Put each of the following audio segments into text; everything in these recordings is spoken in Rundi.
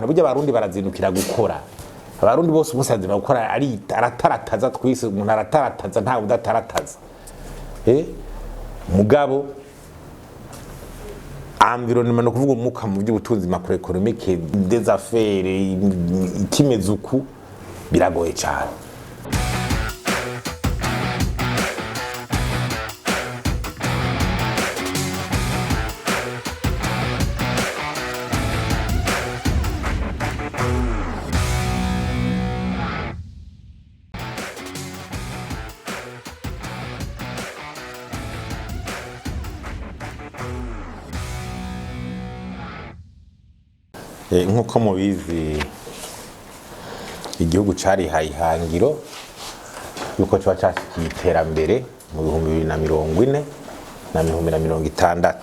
Burya Abarundi barazindukira gukora. Abarundi bose umunsi azindukira gukora, aratarataza. Twise umuntu aratarataza, ntawe udatarataza. Mugabo environnement, no kuvuga umwuka mu by'ubutunzi, macroéconomique des affaires, ikimeze uku, biragoye cyane. Nk'uko mubizi, igihugu carihaye ihangiro yuko kiba cashikiye iterambere mu 2040 na 2060.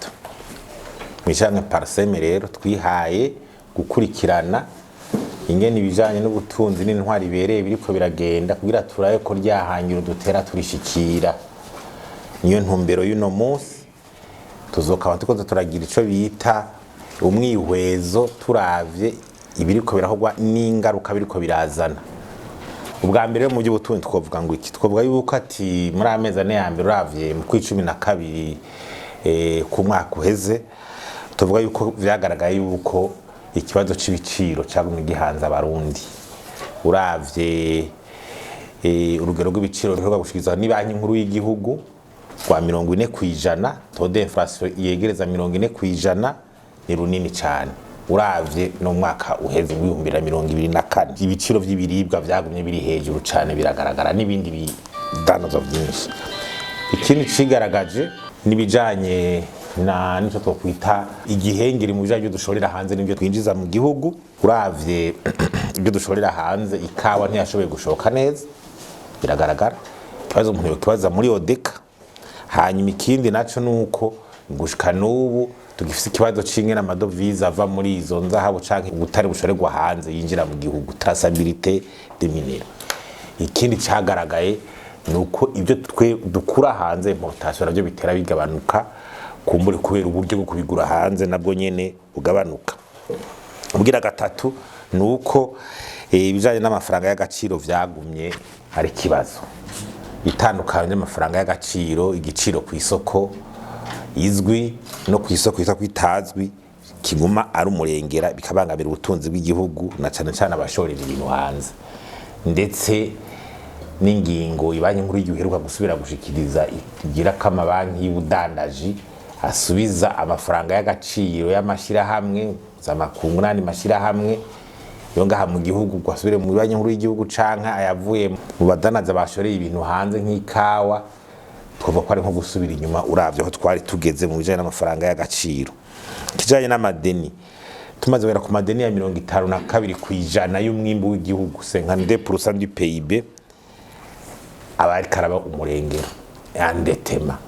Mw'ishirahamwe PARCEM rero twihaye gukurikirana ingene ibijanye n'ubutunzi n'intwaro ibereye biriko biragenda, kugira turabe ko rya hangiro dutera turishikira. Niyo ntumbero y'uno munsi. Tuzokaba turiko turagira ico bita umwihwezo, turavye ibiriko birakorwa n'ingaruka biriko birazana. Ubwa mbere, mu by'ubutunzi twovuga ngo iki? Twovuga yuko ati muri amezi 4 ya mbere, uravye mu kw'icumi na kabiri ku mwaka uheze, tuvuga yuko vyagaragaye yuko ikibazo c'ibiciro cagumye gihanze Abarundi. Uravye urugero rw'ibiciro ruheruka gushikirizwa ni Banki Nkuru y'igihugu rwa 40%, taux d'inflation yegereza 40%, ni runini cyane. Uravye no mwaka uheze w'2024, ibiciro vy'ibiribwa vyagumye biri hejuru cyane, biragaragara, n'ibindi bidandazwa vyinshi. Ikindi cigaragaje n'ibijanye na nico twokwita igihengeri mu bijanye n'ibyo dushorera hanze n'ibyo twinjiza mu gihugu. Uravye ibyo dushorera hanze, ikawa ntiyashoboye gushoka neza, biragaragara. Ikibazo umuntu yokibaza muri ODECA. Hanyuma ikindi naco nuko gushika n'ubu tugifise ikibazo c'ingene amadovize ava muri izo nzahabu canke ubutare bushorerwa hanze yinjira mu gihugu, traçabilité des minéraux. Ikindi cagaragaye ni uko ibyo twe dukura hanze, importation, navyo bitera bigabanuka, kumbure kubera uburyo bwo kubigura hanze nabwo nyene bugabanuka. Ubwira gatatu ni uko ibijanye n'amafaranga y'agaciro vyagumye ari ikibazo. Itandukanye ry'amafaranga y'agaciro, igiciro ku isoko izwi no ku isoko yitwa kwitazwi, kiguma ari umurengera, bikabangamira ubutunzi bw'igihugu, na cane cane abashorera ibintu hanze. Ndetse n'ingingo Ibanki Nkuru y'igihugu iheruka gusubira gushikiriza igira ko amabanki y'ubudandaji asubiza amafaranga y'agaciro y'amashirahamwe z'amakungu n'andi mashirahamwe yo ngaha mu gihugu ngo asubire mu Banki Nkuru y'igihugu, canke ayavuye mu badanaza bashoreye ibintu hanze nk'ikawa, twavuga ko ari nko gusubira inyuma uravye aho twari tugeze mu bijanye n'amafaranga y'agaciro. Ikijanye n'amadeni, tumaze kugera ku madeni ya 52% y'umwimbu w'igihugu, 52% du PIB, aba ariko araba umurengero, endettement.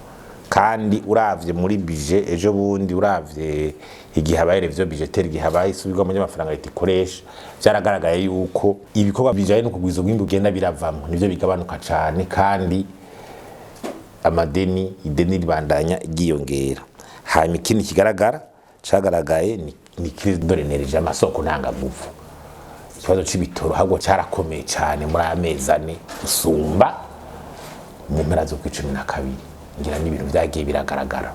Kandi uravye muri budget ejo bundi, uravye igihe habaye révision budgétaire, igihe habaye isubirwamo ry'amafaranga leta ikoresha, vyaragaragaye yuko ibikorwa bijanye no kugwiza umwimbu bigenda biravamwo, nivyo bigabanuka cane, kandi amadeni, ideni ribandanya ryiyongera. Hanyuma ikindi kigaragara cagaragaye ni crise de l'énergie, amasoko ntangaguvu. Ikibazo c'ibitoro ahubwo carakomeye cane muri amezi 4 gusumba mu mpera z'ukw'icumi na kabiri. Ngira n'ibintu vyagiye biragaragara.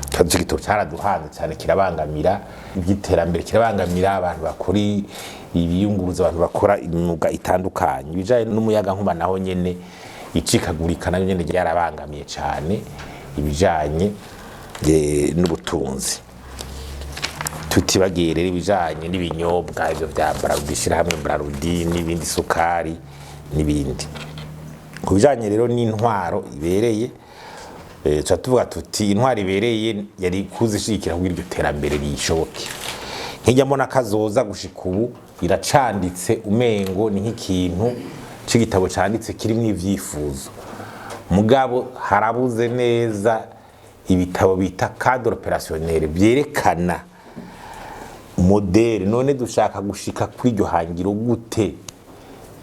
Ikibazo c'igitoro caraduhanze cyane, kirabangamira iby'iterambere, kirabangamira abantu bakora ibiyunguruza, abantu bakora imyuga itandukanye. Ibijanye n'umuyagankuba naho nyene, icikagurika nayo nyene ryarabangamiye cyane ibijanye n'ubutunzi. Tutibagiye rero ibijanye n'ibinyobwa, ivyo vya Brarudi, ishirahamwe Brarudi n'ibindi, sukari n'ibindi. Ku bijanye rero n'intwaro ibereye, tuca tuvuga tuti intwaro ibereye yari kuzishigikira kugira iryo terambere rishoboke. Nk'ijya mbona kazoza gushika ubu iracanditse, umengo ni nk'ikintu c'igitabo canditse kirimwo ivyifuzo, mugabo harabuze neza ibitabo bita cadre opérationnel vyerekana modèle. None dushaka gushika kuri iryo hangiro gute?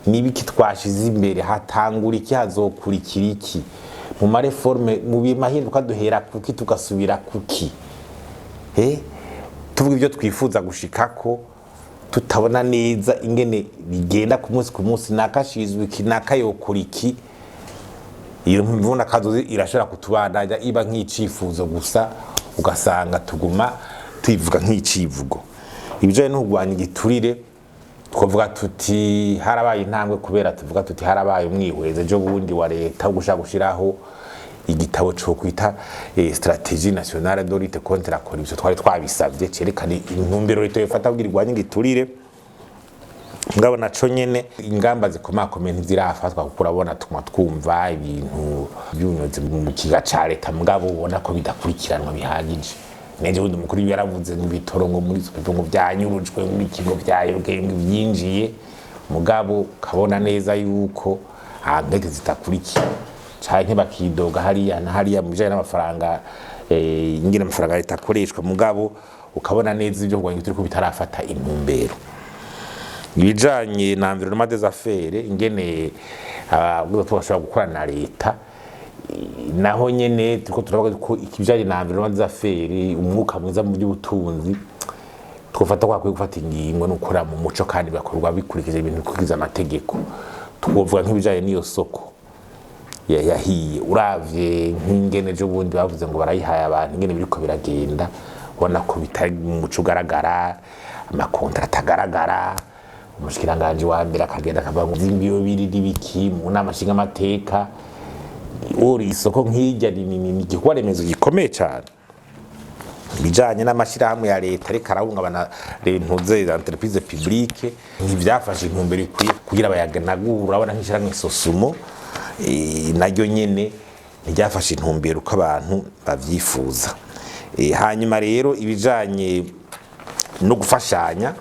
Nibiki twashize imbere? Hatangura iki? Hazokurikira iki? Mu ma réformes, mu mahinduka, duhera kuki, tugasubira kuki? Tuvuga ibyo twifuza gushikako. Tutabona neza ingene bigenda ku munsi ku munsi, nakashizwe iki, nakayokora iki. Iyo mvuna kazoza irashobora kutubandanya iba nk'icifuzo gusa, ugasanga tuguma tuyivuga nk'icivugo. Ibijanye no kurwanya igiturire, twavuga tuti harabaye intambwe, kubera tuvuga tuti harabaye umwihwezo ejo bundi wa leta wo gushaka gushiraho igitabo co kwita stratégie nationale de lutte contre la corruption. Twari twabisavye cerekana intumbero leta yofata kugira irwanye igiturire. Ngabo naco nyene ingamba zikomakomeye ntizirafatwa, kuko urabona tuma twumva ibintu by'ubunyuzi mu kiga ca leta, mugabo ubona ko bidakurikiranwa bihagije. Nejo bundi umukuru yaravuze ngo ibitoro ngo muri ngo vyanyurujwe, ngo ikigo vyayobwe, ngo vyinjiye, mugabo ukabona neza yuko enquêtes zitakurikiye, canke bakidoga hariya na hariya mu bijanye n'amafaranga, ingene amafaranga leta akoreshwa, mugabo ukabona neza ibyo kurwanya igiturire ko bitarafata intumbero. Ibijanye na environnement des affaires, ingene abagwizatunga bashobora gukorana na leta, naho nyene turiko turavuga ko ikijanye na environnement des affaires, umwuka mwiza mu by'ubutunzi, twofata ko hakwiye gufata ingingo no gukora mu muco kandi bigakorwa bikurikije ibintu bikurikiza amategeko. Twovuga nk'ibijanye n'iyo soko yahiye, uravye nk'ingene ejo bundi bavuze ngo barayihaye abantu, ingene biriko biragenda, ubona ko bitari mu muco ugaragara, amakontra atagaragara. Umushikiranganji wa mbere akagenda akavuga ngo vy'imbiyo biri n'ibiki mu nama nshingamateka. Uri isoko nk'irya ni igikorwa remezo gikomeye cane. Ibijanye n'amashirahamwe ya leta ariko arahungabana, ntuze entreprise publique, ntivyafashe intumbero ikwiye kugira bayaganagure. Urabona nk'ishirahamwe Sosumo, naryo nyene ntiryafashe intumbero uko abantu bavyifuza. Hanyuma rero ibijanye no gufashanya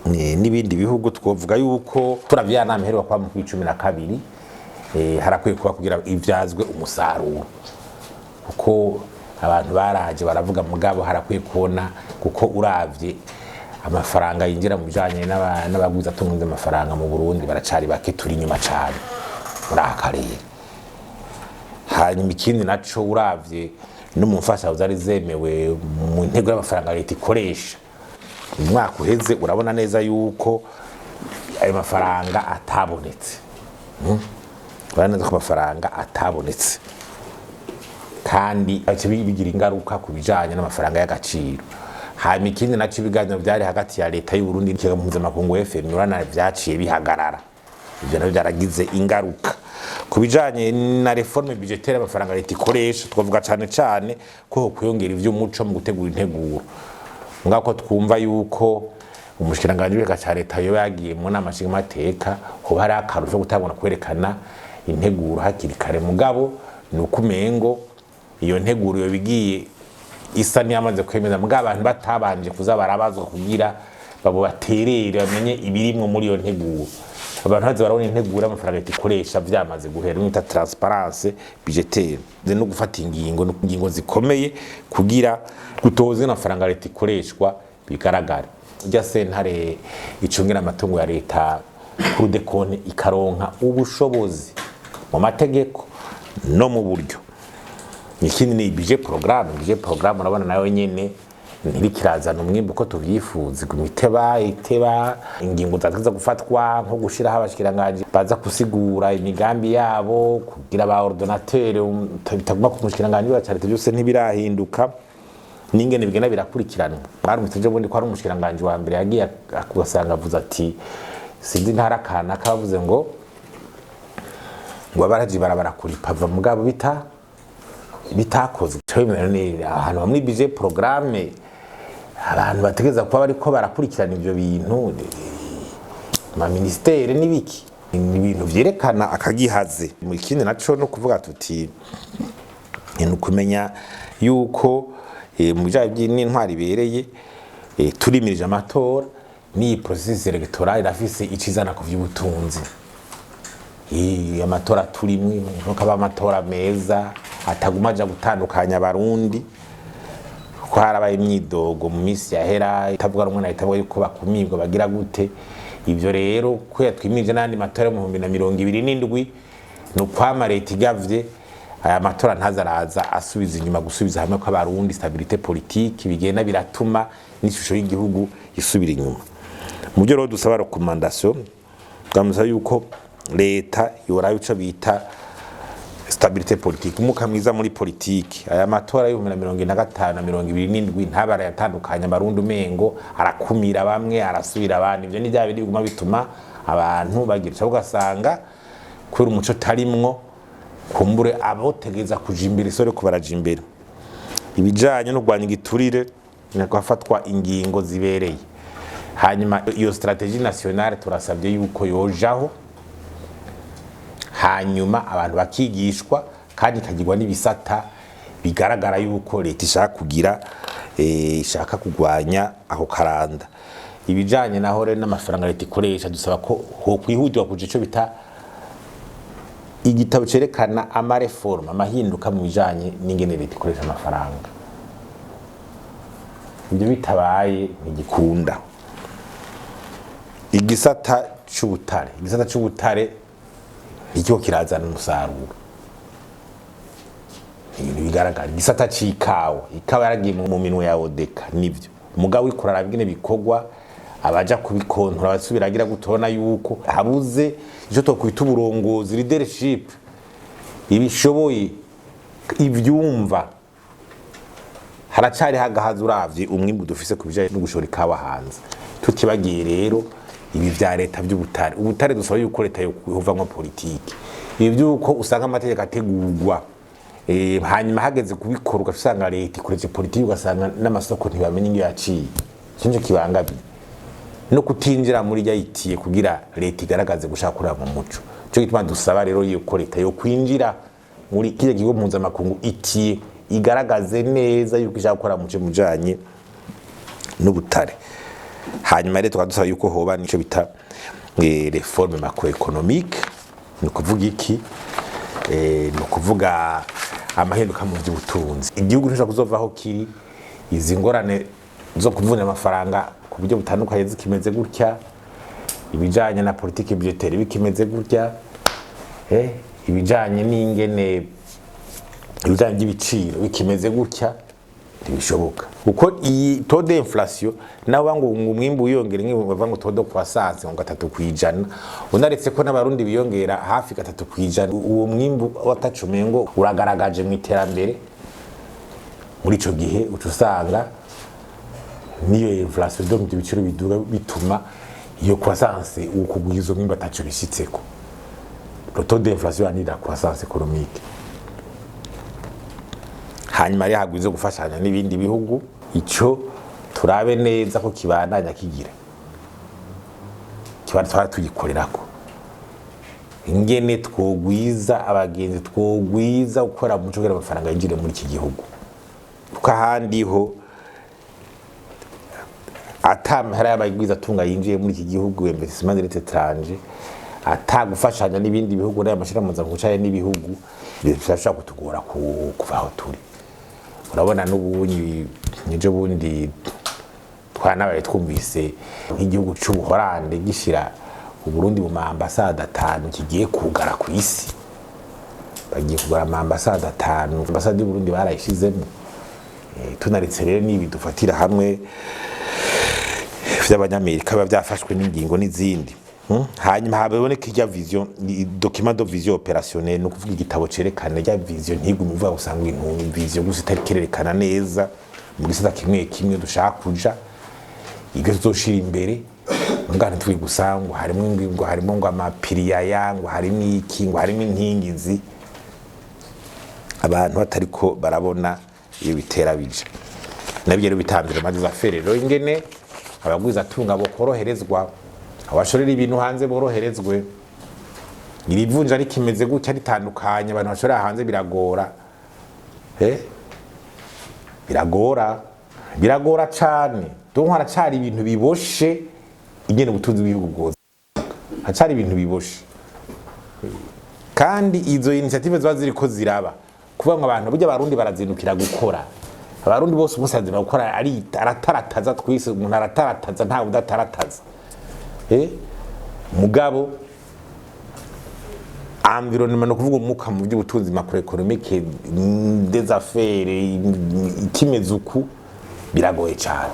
n'ibindi bihugu, twovuga yuko turavye ya nama iheruka kuba mu 12, harakwiye kuba kugira ivyazwe umusaruro, kuko abantu baraje baravuga, mugabo harakwiye kubona, kuko uravye amafaranga yinjira mu bijanye n'abagwizatunga amafaranga mu Burundi baracari bake, turi inyuma cane muri aka karere. Hanyuma ikindi naco, uravye no mu mfashanyo zari zemewe mu ntego y'amafaranga leta ikoresha mu mwaka uheze, urabona neza yuko ayo mafaranga atabonetse. Urabona neza ko amafaranga atabonetse, kandi bica bigira ingaruka ku bijanye n'amafaranga y'agaciro. Hanyuma ikindi naco, ibiganiro vyari hagati ya leta y'u Burundi n'ikigega mpuzamakungu FMI, urabona vyaciye bihagarara. Ivyo navyo vyaragize ingaruka ku bijanye na réforme budgétaire y'amafaranga leta ikoresha. Twavuga cane cane ko hokwiyongera ivy'umuco mu gutegura integuro, ngako twumva yuko umushikiranganji w'ikigega ca leta yoba yagiye mu nama nshingamateka, hoba hari akarusho gutangura kwerekana integuro hakiri kare. Mugabo ni uko umengo iyo nteguro yoba igiye isa n'iyamaze kwemeza, mugabo abantu batabanje kuza barabazwa kugira babo baterere bamenye ibirimwo muri iyo nteguro. Abantu baza barabona integuro y'amafaranga leta ikoresha vyamaze guhera, bita transparence budgétaire, no gufata ingingo zikomeye kugira gutoza amafaranga leta ikoreshwa bigaragare. Ujya sentare icungira amatungo ya leta, Cour des comptes, ikaronka ubushobozi mu mategeko no mu buryo. Ikindi ni budget programme. Budget programme urabona nayo nyene ntibikirazana umwimbu uko tuvyifuza, iguma iteba iteba. Ingingo zategeza gufatwa, nko gushiraho abashikiranganji baza gusigura imigambi yabo, kugira ba ordonnateur, bitaguma ku mushikiranganji wa leta, byose ntibirahinduka n'ingene bigenda birakurikiranwa. Barumvise ejo bundi ko hari umushikiranganji wa mbere yagiye ugasanga avuze ati sinzi ntara kanaka, bavuze ngo abaraji barabara kuripava, mugabo bitakozwe. Ahantu hamwe budget programme, abantu bategereza kuba bariko barakurikirana ivyo bintu, ma ministère n'ibiki, ni ibintu vyerekana akagihaze. Mu kindi naco no kuvuga tuti ni ukumenya yuko mu bijanye n'intwari ibereye, turimirije amatora, n'iyi processus électoral irafise icizana ku vy'ubutunzi. Amatora turimwe nuko aba amatora meza ataguma aja gutandukanya abarundi, kuko harabaye imyidogo mu minsi yahera, itavuga rumwe na itavuga yuko bakumirwa bagira gute. Ivyo rero kubera twimirije n'ayandi matora yo mu 2027, ni ukwama leta igavye aya matora ntazaraza asubiza inyuma gusubiza hamwe kw'abarundi, stabilité politique, bigenda biratuma n'ishusho y'igihugu isubira inyuma. Mu byo rero dusaba, recommandation, twamusaba yuko leta yoraba ico bita stabilité politique, umuka mwiza muri politiki. Aya matora y'2025 na 27 ntabara yatandukanye abarundi, umengo arakumira bamwe, arasubira abandi. Ivyo ni bya bindi biguma bituma abantu bagira ico, ugasanga kubera umuco tarimwo, kumbure abotegeza kuja imbere isore ko baraja imbere. Ibijanye no kurwanya igiturire, hafatwa ingingo zibereye. Hanyuma iyo stratégie nationale turasabye yuko yojaho, hanyuma abantu bakigishwa, kandi ikagirwa n'ibisata bigaragara yuko leta ishaka kugira, ishaka kurwanya ako karanda. Ibijanye naho rero n'amafaranga leta ikoresha, dusaba ko hokwihutirwa kuja ico bita igitabo cerekana ama réformes, amahinduka mu bijanye n'ingene leta ikoresha amafaranga. Ibyo bitabaye ntigikunda. Igisata c'ubutare, igisata c'ubutare ntikiko kirazana umusaruro, ibintu bigaragara. Igisata c'ikawa, ikawa yaragiye mu minwe ya ODECA, nivyo, mugabo uriko uraraba ingene bikorwa, abaja kubikontora abasubira agira gutona yuko habuze ico tokwita uburongozi, leadership ibishoboye, ivyumva. Haracari hagahaza uravye umwimbu dufise ku bijanye no gushora ikawa hanze. Tutibagiye rero ibi vya leta vy'ubutare, ubutare dusaba yuko leta yovamwo politiki. Ibi vy'uko usanga amategeko ategurwa, hanyuma hageze kubikora ugasanga leta ikoresha politiki, ugasanga n'amasoko ntibamenye iyo yaciye. Ico nico kibangamiye no kutinjira muri rya ITIE kugira leta igaragaze gushaka kuraba mu muco. Cyo gituma dusaba rero yuko leta yo kwinjira muri kiriya kigo mpuzamakungu ITIE, igaragaze neza yuko ishaka gukora muco mujanye n'ubutare. Hanyuma rero tukaba dusaba yuko hoba nico bita réforme macroéconomique. Ni ukuvuga iki? Ni ukuvuga amahinduka mu by'ubutunzi. Igihugu ntishobora kuzova aho kiri, izi ngorane zo kuvunja amafaranga ku buryo butandukanye zikimeze gutya, ibijanye na politique budgétaire bikimeze gutya, ibijanye n'ingene, ibijanye by'ibiciro bikimeze gutya, ntibishoboka. Kuko iyi taux d'inflation nawe ngo umwimbu wiyongere, nk'iyo bavuga ngo taux de croissance ngo 3%, unaretse ko n'abarundi biyongera hafi 3%, uwo mwimbu watacumengo ngo uragaragaje mu iterambere. Muri ico gihe uca usanga niyo inflation, donc ibyo biciro biduga bituma iyo croissance, ukugwiza umwimbu ataco bishitseko. Le taux d'inflation ni la croissance économique. Hanyuma rero hagwize gufashanya n'ibindi bihugu, ico turabe neza ko kibandanya kigira kiba twara tugikorerako ingene twogwiza abagenzi, twogwiza gukora muco kugira amafaranga yinjire muri iki gihugu, kuko ahandi ho ata mahera y'abagwiza atunga yinjiye muri iki gihugu, investissement direct étranger, ata gufashanya n'ibindi bihugu n'aya mashirahamwe mpuzamakungu n'ibihugu, birashobora kutugora kuva aho turi. Urabona n'ubunyi ejo bundi twanabaye twumvise nk'igihugu c'Ubuholande gishira Uburundi mu ma ambassades 5 kigiye kugara ku isi. Bagiye kugura ama ambassades 5, ambassade y'Uburundi barayishizemo. Tunaretse rero n'ibi dufatira hamwe vy'Abanyamerika biba byafashwe n'ingingo n'izindi. Hanyuma haboneka irya vision, document de vision opérationnelle, ni ukuvuga igitabo cerekana irya vision, ntigume ivuga gusa ngo intu vision gusa itari kirerekana neza mu gisata kimwe kimwe dushaka kuja, ibyo tuzoshira imbere. Mbwa ntituri gusa ngo harimo ngo harimo ngo amapiriyaya, ngo harimo iki, ngo harimo inkingizi, abantu batariko barabona iyo bitera bija. Nabyo rero bitambira amazi affaires rero, ingene abagwiza atunga bokoroherezwa, abashorera ibintu hanze boroherezwe. Iri vunja rikimeze gutya ritandukanye, abantu bashorera hanze biragora, biragora, biragora cane. Donc haracari ibintu biboshe ingene ubutunzi bw'igihugu bwoza, hacari ibintu biboshe. Kandi izo initiative ziba ziriko ziraba kuvuga ngo abantu burya abarundi barazindukira gukora. Abarundi bose umunsi azima gukora, ari aratarataza, twise umuntu aratarataza, ntawe udatarataza. Mugabo environnement, no kuvuga umwuka mu by'ubutunzi macroéconomique des affaires, ikimeze uku, biragoye cyane.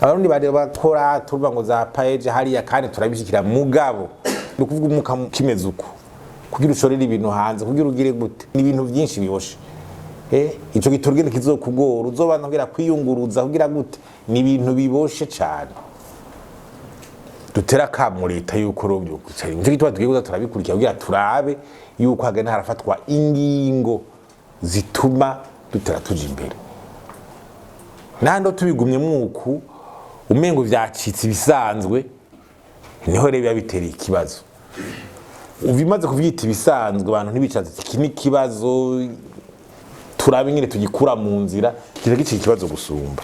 Abarundi bari bakora, turuva ngo za PAEEJ hariya, kandi turabishikira. Mugabo ni ukuvuga umuka kimeze uko, kugira ushorere ibintu hanze, kugira ugire gute, ni ibintu byinshi biboshe. Ico giturugende kizokugora, uzobanza kugira kwiyunguruza, kugira gute, ni ibintu biboshe cane. Dutera akamo leta yuko rero byo nico gituma tugiye kuza turabikurikira, kugira turabe yuko hagenda harafatwa ingingo zituma dutera tuja imbere. Nando tubigumye mwuku umengo vyacitse ibisanzwe, niho rero biba bitera ikibazo. Ubimaze kuvyita ibisanzwe, abantu ntibicaze iki ni ikibazo, turabe ingene tugikura mu nzira, kiza gicika ikibazo gusumba.